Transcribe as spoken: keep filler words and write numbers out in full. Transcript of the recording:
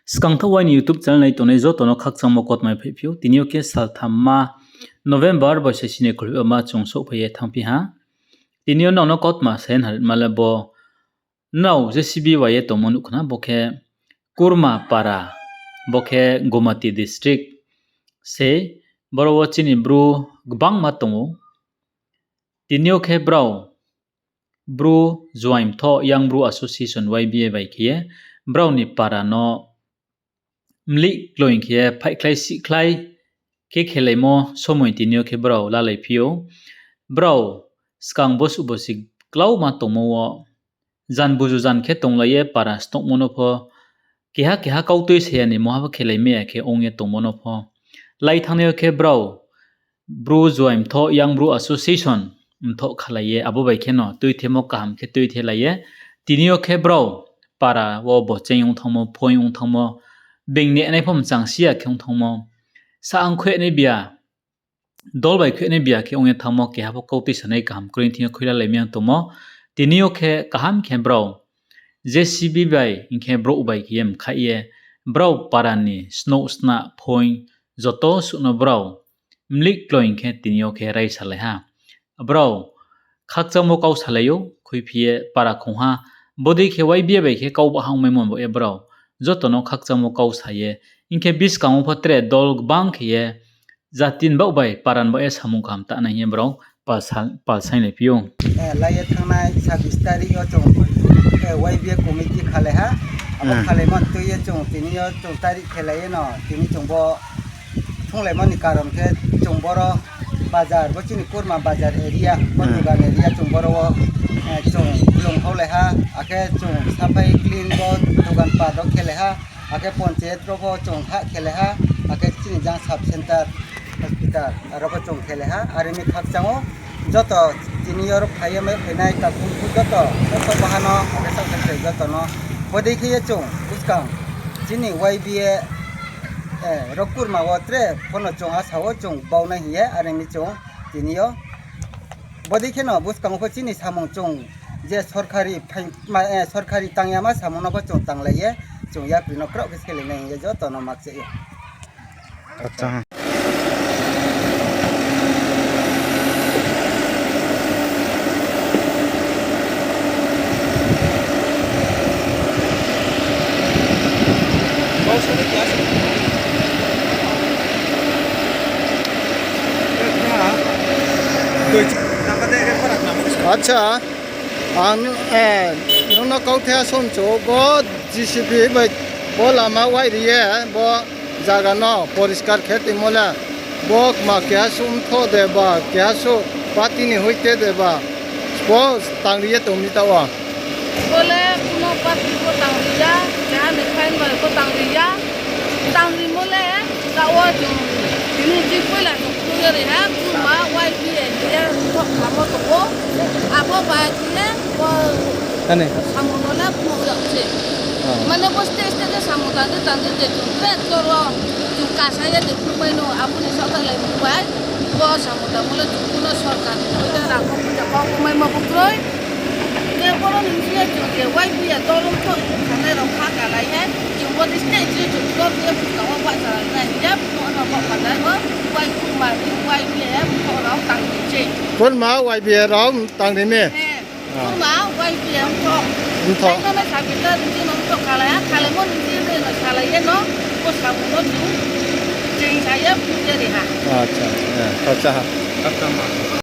Skang thaoh aini YouTube channel nai tongnai joto no khakchangmo kautma phaiphi ou. Tini yo khe salthamma November boisa sini kholphehma chung souhphai ye thanngphi ha. Tini yo nrao no kautma sa ye naritma le bo nrao JCB bai ye tongmo nuh khna, bo khe Kurma para, bo khe Gomati district se, boro wo chini Bru gbangma tong ou. Tini yo khe brao Bru Juaing Mthoh Young Bru Association, Y B A, bai khe ye brao ni para no mlih kloing khe phaihkhlai sihkhlai khe khelaimo somoi tini yo khe brao lalaiphi ou. Brao skang bosuh bosi klauma tongmo wo jan buju jan khe tonglai ye para snouhmo no pho, keha keha kautui saya ni mungha pho khelai mai ya khe ong ye tongmo no pho, lai thanngnai yo khe brao Bru Juaing Mthoh Young Bru Association mthoh khalai ye abo bai kheno tuithemo kaham khe tuithelai ye, tini yo khe brao para wo bocheing ong thanngmo, phoing ong thanngmo, being nehnai pho mchang si ya khe ong thanngmo, sa ang khuinai bia, dol bai khuinai bia khe ong ye thanngmo, keha pho kautui sanai kaham kroi thing yo khuilalai mai ya tongmo. Tini yo khe kaham khe brao JCB bai hing khe brouh bai khe ye mkhaih ye, brao para ni snouh snah phoing joto suh no brao mlih kloing khe tini yo khe raisalai ha. Brao khakchangmo kau salai ou, khuiphi ye para khongha. Bodei khe Y B A bai khe kau baha ongmaimo bo ye brao joto no khakchangmo kau sa ye, hing khe buskang wo pho tre dol gbang khe ye jati ni baoh bai para ni baoh ye samung kaham tanai hing ye brao pal sa-, pal sainglaiphi ou. Lai ye thangnai ছাব্বিশ তারিখ yo chung, Y B A committee khalai ha. Abo khalaimo tui ye chung tini yo chung তারিখ khelai ye no, tini chung bo thunglaimo ni karon khe chung boro bazar, bo chini Kurma bazar area, bo dugan area chung boro wo, chung lung haolai ha, akhe chung saphai clean bo dugan pat rao khelai ha, akhe panchayat rao pho chung hah khelai ha, akhe chini jang sub center, hospital, aro pho chung khelai ha, are mi khakchang ou, joto tini yo ro phai ye mai phainai takhu joto, joto baha no, akhe saoh saoh joto no, bodei khe ye chung buskang chini Y B A, ro Kurma wo tre pho no chung asa wo chung baunai hing ye, are mi chung tini yo. Bodei kheno buskang wo pho chini samung chung je sorkari tang yama samung no pho chung tanglai ye, chung yapri no kraoh khe selainai hing ye joto no makcheh ou. Acha, ang, nung no kauthai asomchu, bo J C B bai bo lama wai ri ye, bo zaga no poriskar khe tongmo le, bo kma keha suh mthoh de ba, keha suh party ni hoite de ba, bo tangri ye tong mi taoh wo. Bo le kuno party pho tangri ya, keha ni phaing bai pho tangri ya, tangrimo le taoh wo chung tini ching poila chung phnuh ye ri ha, Kurma Y B A ye mthoh khamo tong ou, abo bai khe ye bo samung no le phnuh yag se. Mane bo state state khe samung tang di tang di je chung tre choro chung kasa ye de phnuh mai no, abo ni saohthaih lai phnuh bai, bo samung tangmo le chung kuno sorkar ni hoite rang kho puja kau kho maimo pho kroi. Khe boro ni bsing ye chung je Y B A dol mthoh khanai rao kha kalai ye, chung bo ni state je chung dol ye buskang wo bahcha lai nai hing ye, bo no bo panda no, Y Kurma ni Y B A mthoh rao tangri se. Kurma Y B A rao tangri mi? Kurma Y B A mthoh. Mthoh. Saino no sabita ri no mthoh khalai ha, khalaimo ni bsing ye no salai ye no, bo samung no chung, chung sa ye phnuh ye ri ha. Acha, acha.